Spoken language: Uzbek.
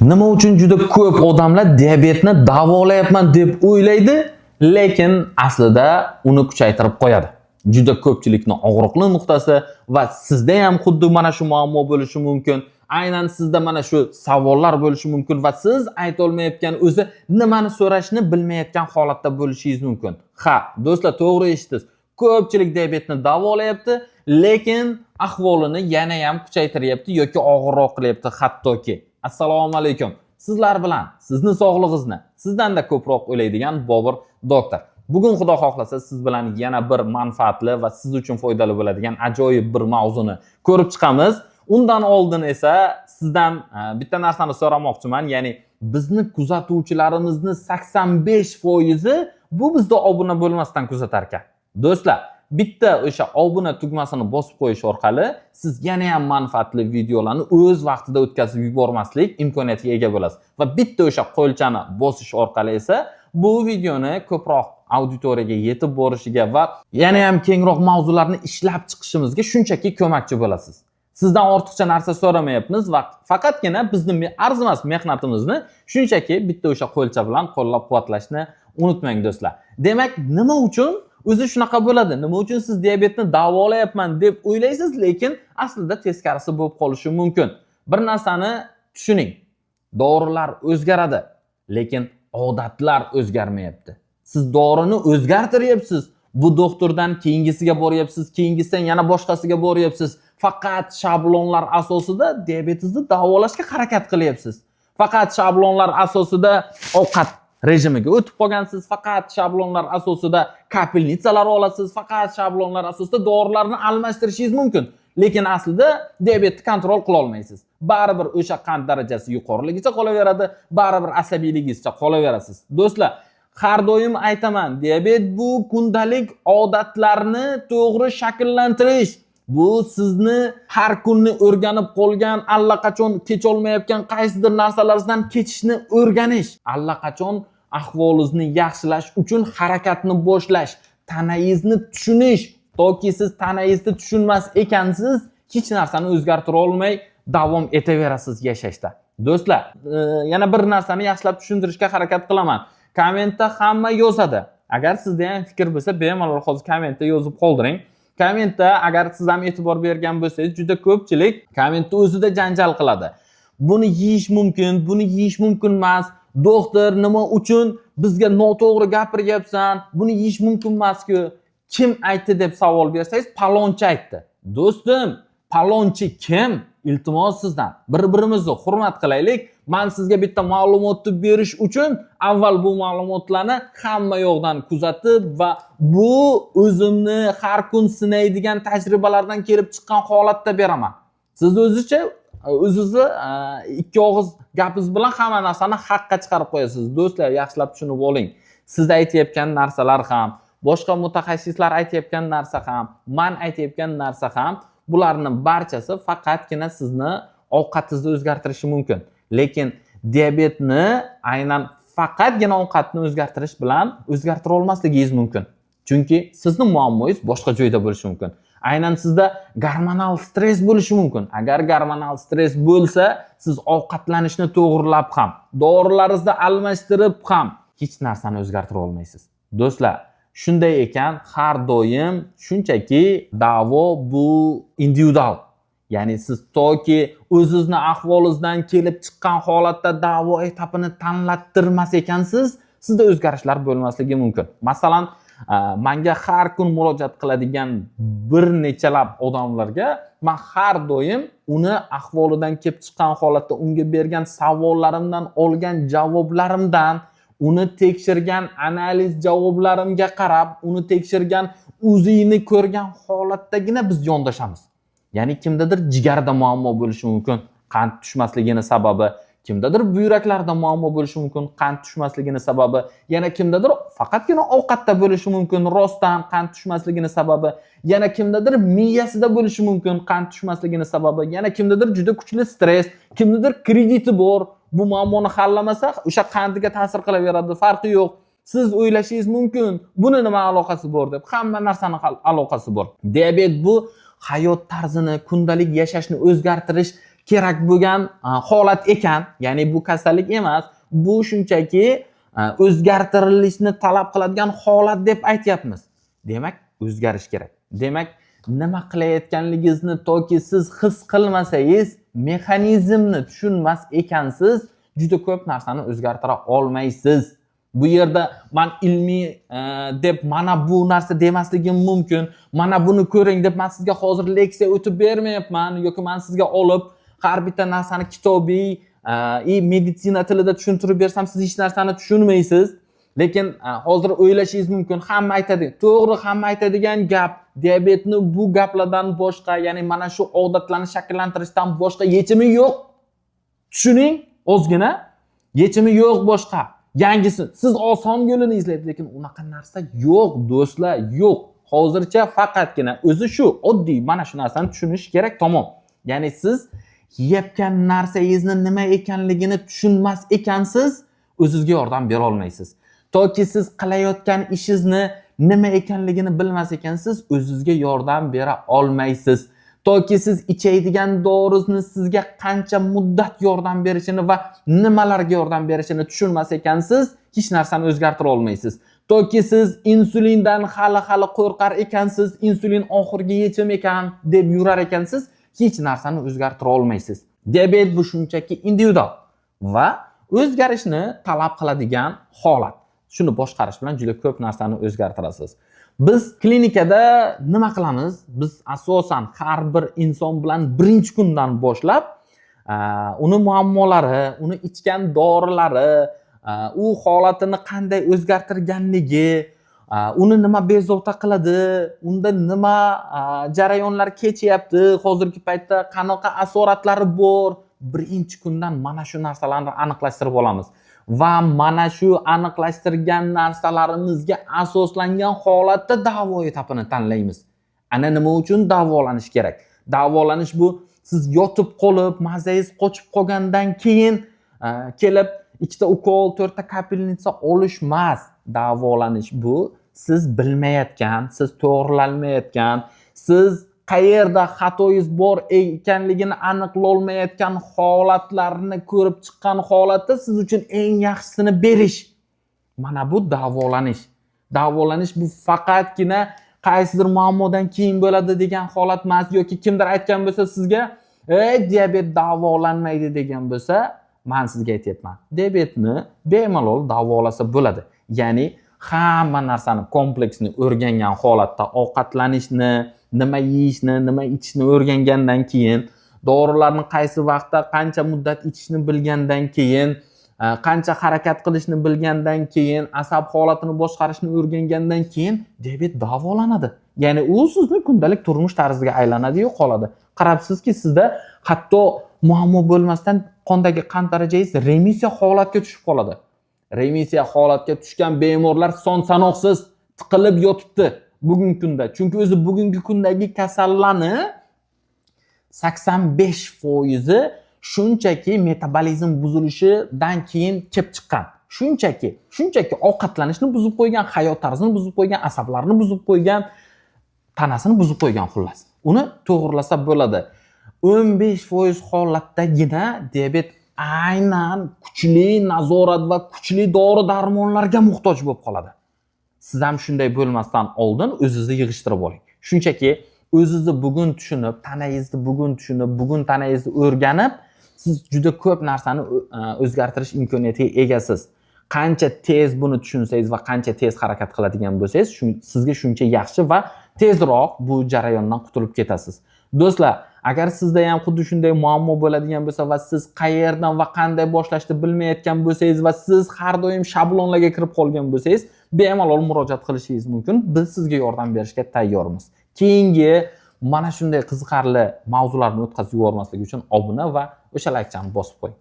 Nima uchun juda ko'p odamlar diabetni davolayapman deb o'ylaydi, lekin aslida uni kuchaytirib qo'yadi? Juda ko'pchilikni og'riqli nuqtasi va sizda ham xuddi mana shu muammo bo'lishi mumkin. Aynan sizda mana shu savollar bo'lishi mumkin va siz aytolmayotgan, o'zi nimani so'rashni bilmayotgan holatda bo'lishingiz mumkin. Ha, do'stlar, to'g'ri eshitdingiz. Ko'pchilik diabetni davolayapti, lekin ahvolini yana ham kuchaytiryapti yoki og'irroq qilyapti hattoki. Assalomu alaykum. Sizlar bilan sizni sog'lig'ingizni sizdanda ko'proq o'ylaydigan Bobur doktor. Bugun, Xudo xohlasa, siz bilan yana bir manfaatli va siz uchun foydali bo'ladigan ajoyib bir mavzuni ko'rib chiqamiz. Undan oldin esa sizdan bitta narsani so'ramoqchiman, ya'ni bizni kuzatuvchilarimizni 85%i bu bizda obuna bo'lmasdan kuzatar ekan. Do'stlar, bitta o'sha obuna tugmasini bosib qo'yish orqali siz yana ham manfaatli videolarni o'z vaqtida o'tkazib yubormaslik imkoniyatiga ega bo'lasiz. Va bitta o'sha qo'lchani bosish orqali esa bu videoni ko'proq auditoriyaga yetib borishiga va yana ham kengroq mavzularni ishlab chiqishimizga shunchaki ko'makchi bo'lasiz. Sizdan ortiqcha narsa so'ramayapmiz va faqatgina bizni arzimas mehnatimizni shunchaki bitta o'sha qo'lcha bilan qo'llab-quvvatlashni unutmang, do'stlar. Demak, nima uchun o'zi shunaqa bo'ladi? Nima uchun siz diabetni davolayapman deb o'ylaysiz, lekin aslida teskarisi bo'lib qolishi mumkin? Bir narsani tushuning. Dorilar o'zgaradi, lekin odatlar o'zgarmayapti. Siz dorini o'zgartiryapsiz. Bu doktordan keyingisiga boryapsiz, keyingisidan yana boshqasiga boryapsiz. Faqat shablonlar asosida diabetingizni davolashga harakat qilyapsiz. Faqat shablonlar asosida ovqat rejimiga o'tib qolgansiz, faqat shablonlar asosida капельница lar olasiz, faqat shablonlar asosida dorilarni almashtirishingiz mumkin. Lekin aslida diabetni контроль qila olmaysiz. Baribir o'sha qand darajasi yuqoriligicha qolaveradi, baribir asabiyligingizcha qolaverasiz. Do'stlar, har doim aytaman, diabet bu kundalik odatlarni to'g'ri shakllantirish. Bu sizni har kunni o'rganib qolgan, allaqachon kecholmayotgan qaysidir narsalaringizdan kechishni o'rganish. Allaqachon ahvolingizni yaxshilash uchun harakatni boshlash, tanangizni tushunish. Toki siz tanangizni tushunmas ekansiz, hech narsani o'zgartira olmay davom etaverasiz yashashda. Do'stlar, yana bir narsani yaxshilab tushuntirishga harakat qilaman. Kommentda hamma yozadi. Agar sizda ham fikr bo'lsa, bemalol hozir kommentda yozib qoldiring. Kommentda agar siz ham e'tibor bergan bo'lsangiz, juda ko'pchilik kommentda o'zida janjal qiladi. Buni yeyish mumkin, buni yeyish mumkin emas. Doktor, nima uchun bizga noto'g'ri gapiryapsan? Buni yeyish mumkin emas-ku. Kim aytdi deb savol bersangiz, palonchi aytdi. Do'stim, palonchi kim? Iltimos sizdan. Bir-birimizni hurmat qilaylik. Men sizga bitta ma'lumotni berish uchun avval bu ma'lumotlarni hamma yoqdan kuzatib va bu o'zimni har kun sinaydigan tajribalardan kelib chiqqan holatda beraman. Siz o'zicha o'zingizni ikki og'iz gapingiz bilan hamma narsani haqqa chiqarib qo'yasiz. Do'stlar, yaxshilab tushunib oling. Siz aytayotgan narsalar ham, boshqa mutaxassislar aytayotgan narsa ham, man aytayotgan narsa ham, bularni barchasi faqatgina sizni ovqatingizni o'zgartirishi mumkin. Lekin diabetni aynan faqatgina ovqatni o'zgartirish bilan o'zgartira olmasligingiz mumkin. Chunki sizni muammoyingiz boshqa joyda bo'lishi mumkin. Aynan sizda gormonal stress bo'lishi mumkin. Agar gormonal stress bo'lsa, siz ovqatlanishni to'g'rilab ham, dorilaringizni almashtirib ham hech narsani o'zgartira olmaysiz. Do'stlar, shunday ekan, har doim shunchaki davo bu individual. Ya'ni siz toki o'zizni ahvolingizdan kelib chiqqan holatda davo etapini tanlattirmas ekansiz, sizda o'zgarishlar bo'lmasligi mumkin. Masalan, manga har kun murojaat qiladigan bir nechalab odamlarga man har doim uni ahvolidan kelib chiqqan holatda unga bergan savollarimdan olgan javoblarimdan, uni tekshirgan analiz javoblarimga qarab, uni tekshirgan UZIni ko'rgan holatdagina biz yondashamiz. Ya'ni kimdadir jigarda muammo bo'lishi mumkin, qand tushmasligini sababi, kimdadir buyraklarda muammo bo'lishi mumkin, qand tushmasligini sababi, yana kimdadir faqatgina ovqatda bo'lishi mumkin, rostdan qand tushmasligini sababi, yana kimdadir miyasida bo'lishi mumkin qand tushmasligini sababi, yana kimdadir juda kuchli stress, kimdadir krediti bor, bu muammoni hallamasa o'sha qandiga ta'sir qilaveradi, farqi yo'q. Siz o'ylashingiz mumkin, buni nima aloqasi bor deb. Hamma narsani aloqasi bor. Diabet bu hayot tarzini, kundalik yashashni o'zgartirish. kerak bo'lgan holat ekan. Ya'ni bu kasallik emas, bu shunchaki o'zgartirilishni talab qiladigan holat deb aytyapmiz. Demak, o'zgarish kerak. Demak, nima qilayotganligingizni toki siz his qilmasangiz, mexanizmni tushunmas ekansiz, juda ko'p narsani o'zgartira olmaysiz. Bu yerda man ilmiy deb mana bu narsa demasligim mumkin. Mana buni ko'ring deb man sizga hozir leksiya o'tib bermayapman yoki man sizga olib har bitta narsani kitobiy и meditsina tilida tushuntirib bersam, siz hech narsani tushunmaysiz. Lekin hozir o'ylashingiz mumkin, hamma aytadi. To'g'ri, hamma aytadigan gap, diabetni bu gaplardan boshqa, ya'ni mana shu odatlarni shakllantirishdan boshqa yechimi yo'q. Tushuning ozgina, yechimi yo'q boshqa. Yangisi, siz oson yo'lini izlaysiz, lekin unaqa narsa yo'q, do'stlar, yo'q. Hozircha faqatgina o'zi shu oddiy mana shu narsani tushunish kerak, tamom. Ya'ni siz yeyotgan narsangizni nima ekanligini tushunmas ekansiz, o'zizga yordam bera olmaysiz. Toki siz qilayotgan ishingizni nima ekanligini bilmas ekansiz, o'zizga yordam bera olmaysiz. Toki siz ichaydigan doringizni sizga qancha muddat yordam berishini va nimalarga yordam berishini tushunmas ekansiz, hech narsani o'zgartira olmaysiz. Toki siz insulindan hali qo'rqar ekansiz, insulin oxirgi yechim ekan deb yurar ekansiz, hech narsani o'zgartira olmaysiz. Diabet bu shunchaki individual va o'zgarishni talab qiladigan holat. Shuni boshqarish bilan juda ko'p narsani o'zgartirasiz. Biz klinikada nima qilamiz? Biz asosan har bir inson bilan birinchi kundan boshlab uni muammolari, uni ichgan dorilari, u holatini qanday o'zgartirganligi, uni nima bezovta qiladi, unda nima jarayonlar kechyapti, hozirgi paytda qanaqa asoratlari bor, birinchi kundan mana shu narsalarni aniqlashtirib olamiz. Va mana shu aniqlashtirgan narsalarimizga asoslangan holatda davo etapini tanlaymiz. Ana nima uchun davolanish kerak? Davolanish bu siz yotib qolib, mazangiz qochib qolgandan keyin kelib ikkita ukol, to'rtta капельница olish emas. Davolanish bu siz bilmayotgan, siz to'g'rilanmayotgan, siz qayerda xatoyingiz bor ekanligini aniqlolmayotgan holatlarni ko'rib chiqqan holatda siz uchun eng yaxshisini berish. Mana bu davolanish. Davolanish bu faqatgina qaysidir muammodan keyin bo'ladi degan holat emas yoki kimdir aytgan bo'lsa sizga, "Ey, diabet davolanmaydi" degan bo'lsa, man sizga aytyapman. Diabetni bemalol davolasa bo'ladi. Ya'ni hamma narsani kompleksni o'rgangan holatda ovqatlanishni, nima yeyishni, nima ichishni o'rgangandan keyin, dorilarni qaysi vaqtda, qancha muddat ichishni bilgandan keyin, qancha harakat qilishni bilgandan keyin, asab holatini boshqarishni o'rgangandan keyin diabet davolanadi. Ya'ni u sizni kundalik turmush tarziga aylanadi, yo'qoladi. Qarabsizki, sizda hatto muammo bo'lmasdan qondagi qand darajangiz remissiya holatga tushib qoladi. Remissiya holatga tushgan bemorlar son sanoqsiz tiqilib yotibdi bugungi kunda. Chunki o'zi bugungi kundagi kasallarni 85% shunchaki metabolizm buzilishidan keyin kelib chiqqan. Shunchaki ovqatlanishni buzib qo'ygan, hayot tarzini buzib qo'ygan, asablarni buzib qo'ygan, tanasini buzib qo'ygan xullas. Uni to'g'irlasa bo'ladi. 15% holatdagina diabet aynan kuchli nazorat va kuchli dori darmonlarga muhtoj bo'lib qoladi. Siz ham shunday bo'lmasdan oldin o'zingizni yig'ishtirib oling. Shunchaki o'zingizni bugun tushunib, tanangizni bugun tushunib, bugun tanangizni o'rganib, siz juda ko'p narsani o'zgartirish imkoniyatiga egasiz. Qancha tez buni tushunsangiz va qancha tez harakat qiladigan bo'lsangiz, sizga shuncha yaxshi va tezroq bu jarayondan qutulib ketasiz. Do'stlar, agar sizda ham xuddi shunday muammo bo'ladigan bo'lsa va siz qayerdan va qanday boshlashni bilmayotgan bo'lsangiz va siz har doim shablonlarga kirib qolgan bo'lsangiz, bemalol murojaat qilishingiz mumkin. Biz sizga yordam berishga tayyormiz. Keyingi mana shunday qiziqarli mavzularni o'tkazib yubormaslik uchun obuna va o'sha laykchani bosib qo'ying.